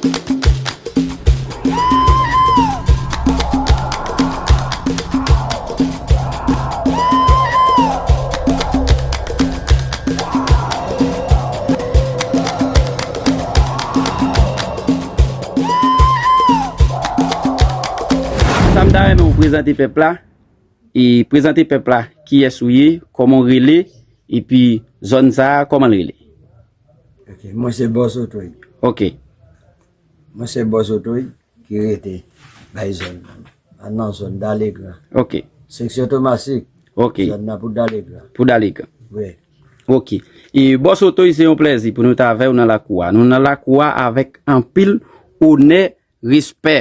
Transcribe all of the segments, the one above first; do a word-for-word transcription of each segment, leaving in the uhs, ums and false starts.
Sa m ta renmen ou prezante pèp la, e prezante pèp la kiyès ou ye, kòman w rele, epi zòn sa a, kòman l rele? Ok, mwen se Bòs Otoy. Ok. Mwen se Bòs Otoy ki rete bay zòn nan. Nan zòn Dalegran. Ok. Seksyon Tomasik. Ok. Zòn nan pou Dalegran. Pou Dalegran. Wi. Ok. E Bòs Otoy, se yon plèzi pou nou ta avè w nan lakou a. Nou nan lakou a avèk anpil onè, respè.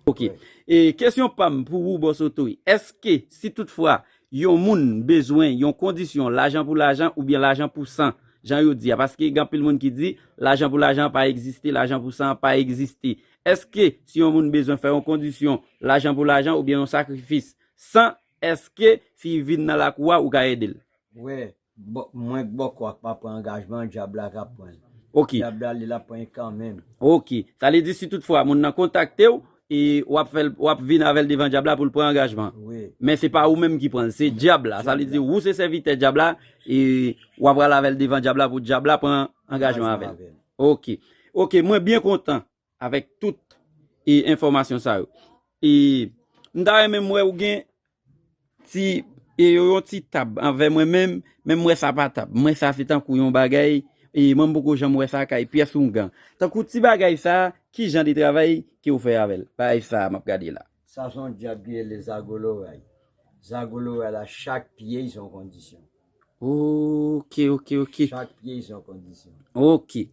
Ok. E kesyon pa m pou ou, Bòs Otoy, èske si toutfwa yon moun bezwen yon kondisyon, lajan pou lajan oubyen lajan pou san, jan yo di a, paske gen anpil moun ki di lajan pou lajan pa egziste, lajan pou san pa egziste. Èske si yon moun bezwen fè yon kondisyon, lajan pou lajan oubyen yon sakrifis, san, èske si l vin nan lakou a, ou ka ede l? Wi, bò- mwen bòkò a k pa pran angajman, dyab la k ap pran l. Ok. Dyab la, li l ap pran l kanmenm. Ok. Sa vle di si toutfwa moun nan kontakte w, e w ap fè l, w ap vin avè l devan dyab la pou l pran angajman. Wi. Men se pa ou menm ki pran l, se dyab la. Sa vle di ou se sèvitè dyab la, e w ap pral avè l devan dyab la pou dyab la pran angajman avè l. Angajman avè l. Ok. Ok, mwen byen kontan avèk tout e enfòmasyon sa yo. E m ta renmen m wè ou gen ti e yo yon ti tab anvè mwen menm, men m wè sa pa tab. Mwen sa se tankou yon bagay e mwen m poko janm wè sa kay pyès oungan. Tankou ti bagay sa, ki jan de travay ke w fè avè l? Bagay sa m ap gade la. Sa se yon dyab ki rele Zago Loray. Zago Loray la, chak pye se yon kondisyon. Ok, ok, ok. Chak pye se yon kondisyon. Ok.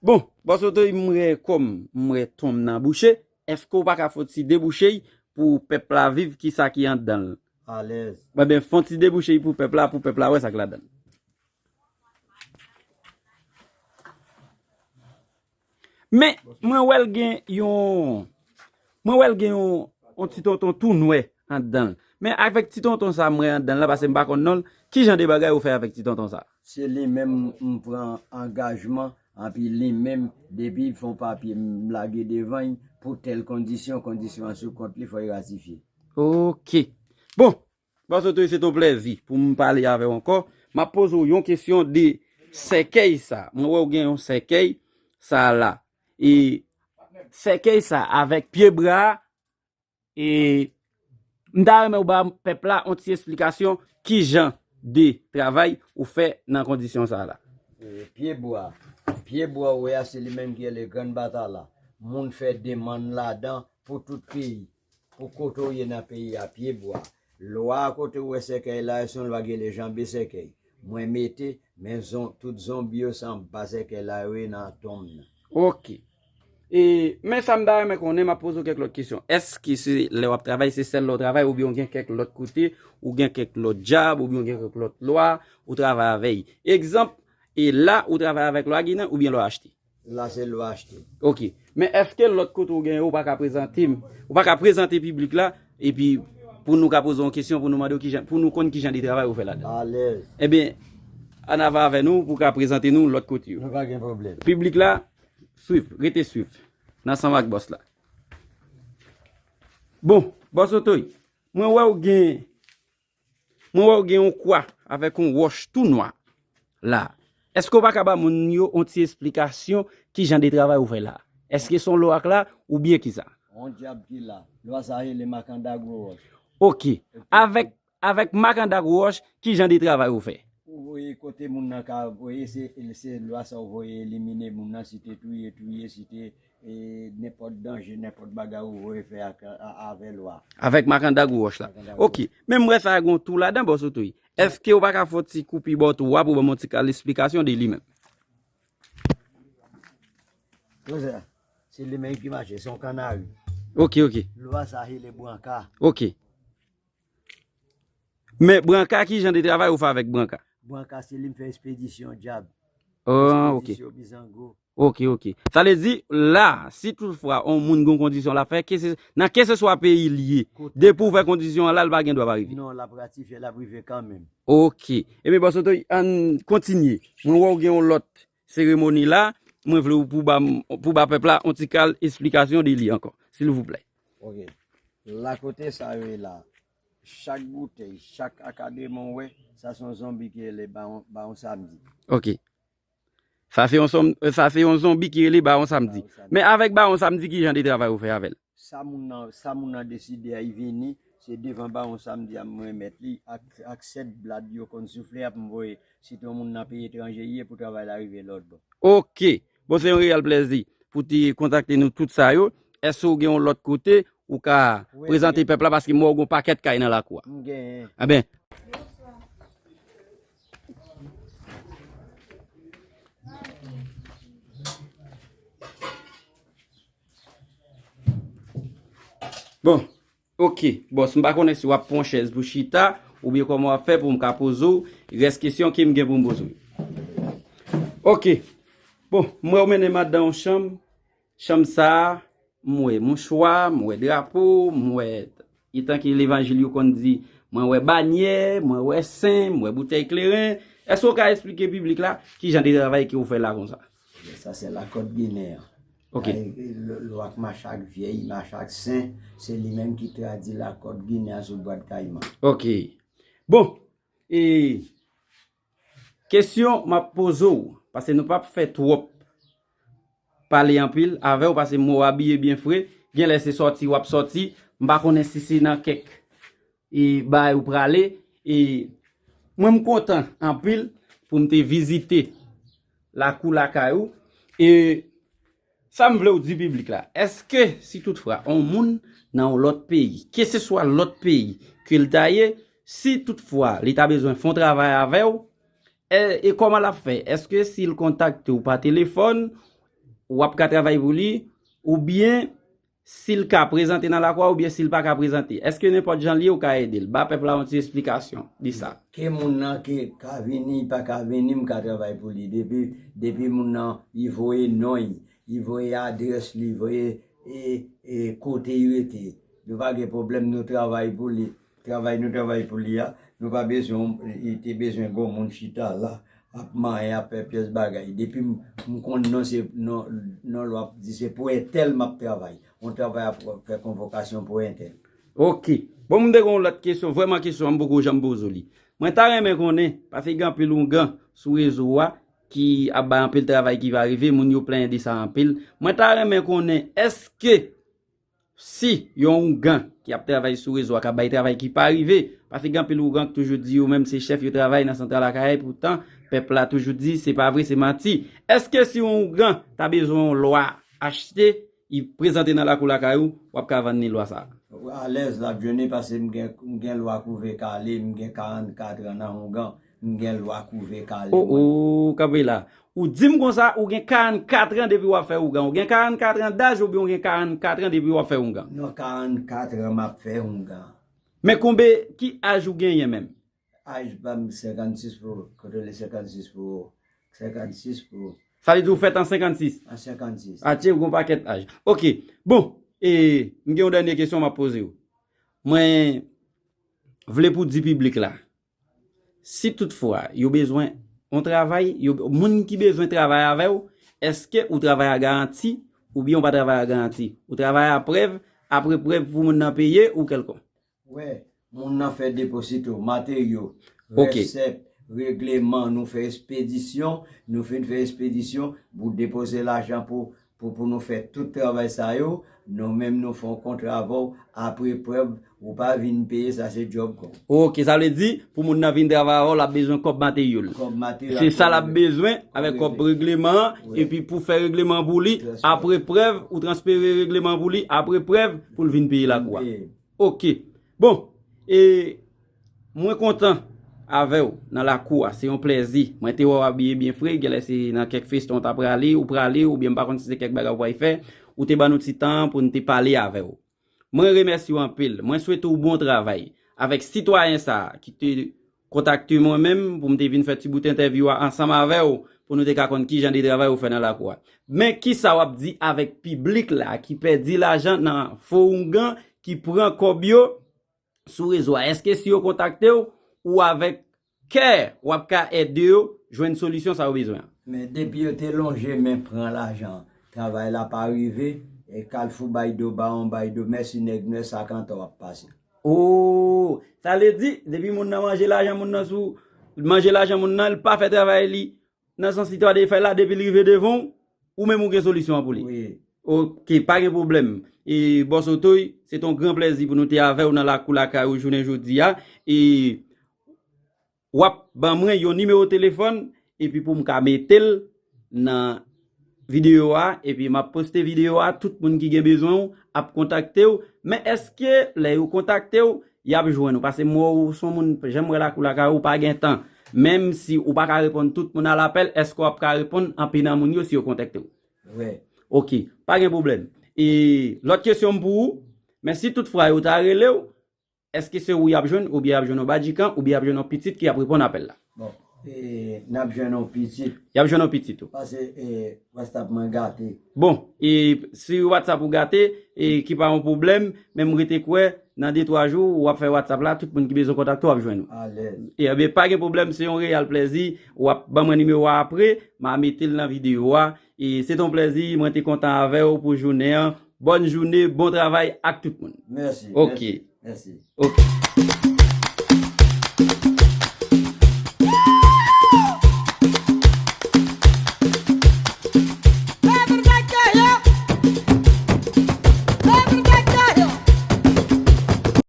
Bon, Bòs Otoy, m wè kòm m wè tonm nan bouche, èske w pa ka fè yon ti debouche pou pèp la viv ki sa ki anndan l? Alèz. Enben, fè yon ti debouche pou pèp la, pou pèp la wè sa k ladan l. Men, mwen wè l gen yon, mwen wè l gen yon, yon ti tonton tou nwè anndan l. Men avèk ti tonton sa mwen anndan l la, paske m pa konn non l, ki jan de bagay ou fè avèk ti tonton sa? Se li menm m pran angajman, anpi li menm, depi l fè yon papye, m lage devan l pou tèl kondisyon, kondisyon an sou kont li, fò l ratifye. Ok. Bon, Bòs Otoy, se t on plèzi pou m pale avè w ankò. M ap poze w yon kesyon de sèkèy sa. Mwen wè w gen yon sèkèy sa la. E sèkèy sa avèk pye bra a, e m ta renmen w ba pèp la yon ti esplikasyon ki jan de travay ou fè nan kondisyon sa la. E, pye bwa. Pye bwa ou wè a, se li menm ki rele grann batala. Moun fè demann ladan pou tout peyi. Pou kote w ye nan peyi a, pye bwa. Lwa a kote w wè sèkèy la, se yon lwa ki rele Janbe Sèkèy. Mwen mete, men zon-, tout zonbi yo se anba sèkèy la yo ye nan tonm nan. Ok. E, men sa m ta renmen konnen, m ap poze w kèk lòt kesyon. Èske se lè w ap travay, se sèl lè w travay, oubyen w gen kèk lòt kote, ou gen kèk lòt dyab, oubyen w gen kèk lòt lwa, ou travay avè y? Egzanp, e la, ou travay avèk lwa Ginen, oubyen lwa achte? La se lwa achte. Ok. Men èske lòt kote w gen yo, ou pa ka prezante m, ou pa ka prezante piblik la, epi pou nou ka poze yon kesyon, pou nou mande w kijan, pou nou konn kijan de travay ou fè ladan? Alèz. Ebyen, ann avan avè nou, pou w ka prezante nou lòt kote yo. Nou pa gen pwoblèm. Piblik la, swiv, rete swiv. N ansanm ak bòs la. Bon, bòs Otoy, mwen wè w gen Mwen wè w gen yon kwa avèk yon wòch tou nwa la. Èske w pa ka ba moun yo yon ti esplikasyon ki jan de travay ou fè la? Èske se yon lwa k la oubyen kisa? Yon dyab ki la. Lwa sa rele makanda gwo wòch. Ok. Avèk, avèk makanda gwo wòch, ki jan de travay ou fè? Ou voye kote moun nan ka voye, se, se lwa sa ou voye elimine moun nan, si te touye, touye, si te e, nenpòt danje, nenpòt bagay ou voye fè ak, a, avè lwa. Avèk makanda gwo wòch la. Makanda gwo wòch. Ok. Men m wè sa gen yon tou ladan, bòs Otoy. Èske w pa ka fè yon ti koupi bò tou a pou ban m yon ti kal esplikasyon de li menm? Kounye a, se li menm ki mache, se yon kannari. Ok, ok. Lwa sa rele branka. Ok. Men branka, ki jan de travay ou fè avèk branka? Branka, se li m fè espedisyon dyab. Oh, ok. Espedisyon bizango. Ok, ok. Sa vle di, la, si toutfwa yon moun gen yon kondisyon l ap fè, ke se, nan keseswa peyi l ye, kote depi w fè kondisyon an la, l pa gen dwa pa rive. Non, l ap ratifye, l ap rive kanmenm. Ok. Ebyen, bòs Otoy, ann kontinye. Mwen wè w gen yon lòt seremoni la, mwen vle w pou ba m, pou ba pèp la yon ti kal esplikasyon de li ankò, silvouplè. Ok. La kote sa yo ye la, chak boutèy, chak akadreman w wè, sa se yon zonbi ki rele Bawon, Bawon Samdi. Ok. Sa se yon, sa se yon zonbi ki rele Bawon Samdi. Men avèk Bawon Samdi, ki jan de travay ou fè avè l? Sa moun nan, sa moun nan deside a, li vini, se devan Bawon Samdi a m remèt li, ak, ak sèt blad yo konn soufle a pou m voye, sitou yon moun nan peyi etranje li ye, pou travay la rive lòt bò. Ok. Bon, se yon reyèl plèzi pou te kontakte nou tout sa yo. Èske ou gen yon lòt kote ou ka prezante pèp la, paske m wè w gen yon pakèt kay nan lakou a? M genyen. Enben, bon, ok, bòs, m pa konnen si w ap pran chèz pou chita, oubyen kòman w ap fè pou m ka poze w rès kesyon ke m gen pou m poze w. Ok, bon, m wè w mennen m adan yon chanm, chanm sa a, m wè mouchwa, m wè drapo, m wè, etan ke levanjil yo konn di, mwen wè banyè, mwen wè sen, m wè boutèy kleren. Èske w ka esplike piblik la ki jan de travay ke w fè la konsa? Sa se lakòt ginen an. Ok. Lè w ap mache ak vyè, mache ak sen, se li menm ki tradi lakòt ginen an sou bwat kayman. Ok. Bon, e kesyon m ap poze w, paske nou p ap fè twòp pale anpil avè w, paske m wè w abiye byen fre, genlè se sòti w ap sòti, m pa konnen si se nan kèk e bay ou prale, e mwen m kontan anpil pou m te vizite lakou lakay ou, e sa m vle w di piblik la, èske si toutfwa yon moun nan yon lòt peyi, keseswa lòt peyi ke l ta ye, si toutfwa li ta bezwen fè yon travay avè w, e, e kòman l ap fè? Èske si l kontakte w pa telefòn, w ap ka travay pou li, oubyen si l ka prezante nan lakou a oubyen si l pa ka prezante? Èske nenpòt jan l ye ou ka ede l? Ba pèp la yon ti esplikasyon de sa. Ke moun nan ke ka vini, pa ka vini, m ka travay pou li. Depi, depi moun nan, li voye non l, li voye adrès li, voye e, e kote li rete. Nou pa gen pwoblèm, nou travay pou li. Travay nou travay pou li a, nou pa bezwen, li te bezwen gon moun chita la, ap manyen, ap fè pyès bagay. Depi m, m konn non, se non, non l w ap di se pou entèl m ap travay. Yon travay ap fè konvokasyon pou entèl. Ok. Bon, m te gen yon lòt kesyon, vrèman kesyon an m poko janm poze w li. Mwen ta renmen konnen, paske gen anpil oungan sou rezo a ki ap bay anpil travay ki pa rive, moun yo plenyen de sa anpil. Mwen ta renmen konnen, èske si yon oungan ki ap travay sou rezo a ka bay travay ki pa rive, paske gen anpil oungan ki toujou di yo menm se chèf, yo travay nan Santral Akayè, poutan pèp la toujou di se pa vre, se manti. Èske si yon oungan ta bezwen yon lwa achte, li prezante nan lakou lakay ou, w ap ka vann li lwa sa a? Alèz, l ap jwenn li, paske m gen, m gen lwa Kouve Kale, m gen karannkat an nan oungan, m gen lwa Kouve Kale. O, o, kanpe la. Ou di m konsa, ou gen karannkat an depi w ap fè oungan. Ou gen karannkat an daj oubyen ou gen karannkat an depi w ap fè oungan? Non, karannkat an m ap fè oungan. Men konbe, ki aj ou genyen menm? Aj pa m senkannsis pou, kote w li senkannsis pou, senkannsis pou. Sa vle di ou fèt an senkannsis? An senkannsis. Atye, ou gen yon pakèt aj. Ok. Bon, e, m gen yon dènye kesyon m ap poze w. Mwen vle pou di piblik la, si toutfwa yo bezwen yon travay, yo, moun ki bezwen travay avè w, èske ou travay a garanti oubyen ou pa travay a garanti? Ou travay a prèv, apre prèv pou moun nan peye ou kèlkonk? Wè, moun nan fè depo sitou materyo, resèt, regleman, nou fè espedisyon, nou fin fè espedisyon, pou depoze lajan pou, pou, pou nou fè tout travay sa yo, nou menm nou fè yon kontra avè w, apre prèv, ou pa vin peye, sa se djòb kò w. Ok, sa vle di, pou moun nan vin travay avè w, l ap bezwen kòb materyo l. Kòb materyo l. Se sa l ap bezwen, avèk kòb regleman an, epi pou fè regleman an pou li, apre prèv, ou transfere regleman an pou li, apre prèv, pou l vin peye lakou a. Ok. Bon, e mwen kontan avè w nan lakou a. Se yon plèzi. Mwen te wè w abiye byen fre. Genlè se nan kèk feston w ta prale, ou prale, oubyen m pa konn si se kèk bagay ou pral fè. Ou te ban nou ti tan an pou n te pale avè w. Mwen remèsye w anpil. Mwen swete w bon travay. Avèk sitwayen sa a ki te kontakte mwen menm pou m te vin fè ti bout entèvyou a ansanm avè w, pou nou te ka konn ki jan de travay ou fè nan lakou a. Men kisa w ap di avèk piblik la ki pèdi lajan nan fo oungan, ki pran kòb yo sou rezo a? Èske si yo kontakte w, ou avèk kè, w ap ka ede yo jwenn solisyon sa yo bezwen an? Men depi yo te lonje men pran lajan, travay la pa rive. E Kalfou bay do, Bawon bay do, mèsi nèg nwè, sa kantan w ap pase. Oh, sa vle di, depi moun nan manje lajan moun nan sou, manje lajan moun nan, li pa fè travay li nan sans li ta dwe fè la, depi l rive devan w, ou menm ou gen solisyon an pou li. Wi. Ok, pa gen pwoblèm. E Bòs Otoy, se t on gran plèzi pou nou te avè w nan lakou lakay ou jounen jodi a. E w ap ban mwen yon nimewo telefòn, epi pou m ka mete l nan videyo a, epi m ap poste videyo a, tout moun ki gen bezwen w ap kontakte w. Men èske lè yo kontakte w, y ap jwenn ou? Paske m wè w se yon moun, jan m wè lakou lakay ou pa gen tan. Menm si ou pa ka reponn tout moun a lapèl, èske w ap ka reponn anpil nan moun yo si yo kontakte w? Wi. Ok, pa gen pwoblèm. E lòt kesyon m pou ou, men si tout fwa yo ta rele w, èske se ou y ap jwenn, oubyen y ap jwenn yon badjikan, oubyen y ap jwenn yon pitit ki ap reponn apèl la? Bon, e, n ap jwenn yon pitit. Y ap jwenn yon pitit ou. Paske e, WhatsApp mwen gate. Bon, e si WhatsApp ou gate, e ki pa yon pwoblèm, men m rete kwè, nan de twa jou, w ap fè WhatsApp la, tout moun ki bezwen kontakte w ap jwenn ou. Alèz. Ebyen, pa gen pwoblèm, se yon reyal plèzi. W ap ban mwen nimewo a apre, m a mete l nan videyo a. E se t on plèzi, mwen te kontan avè w pou jounen an. Bòn jounen, bon travay ak tout moun. Mèsi. Ok. Mèsi. Ok.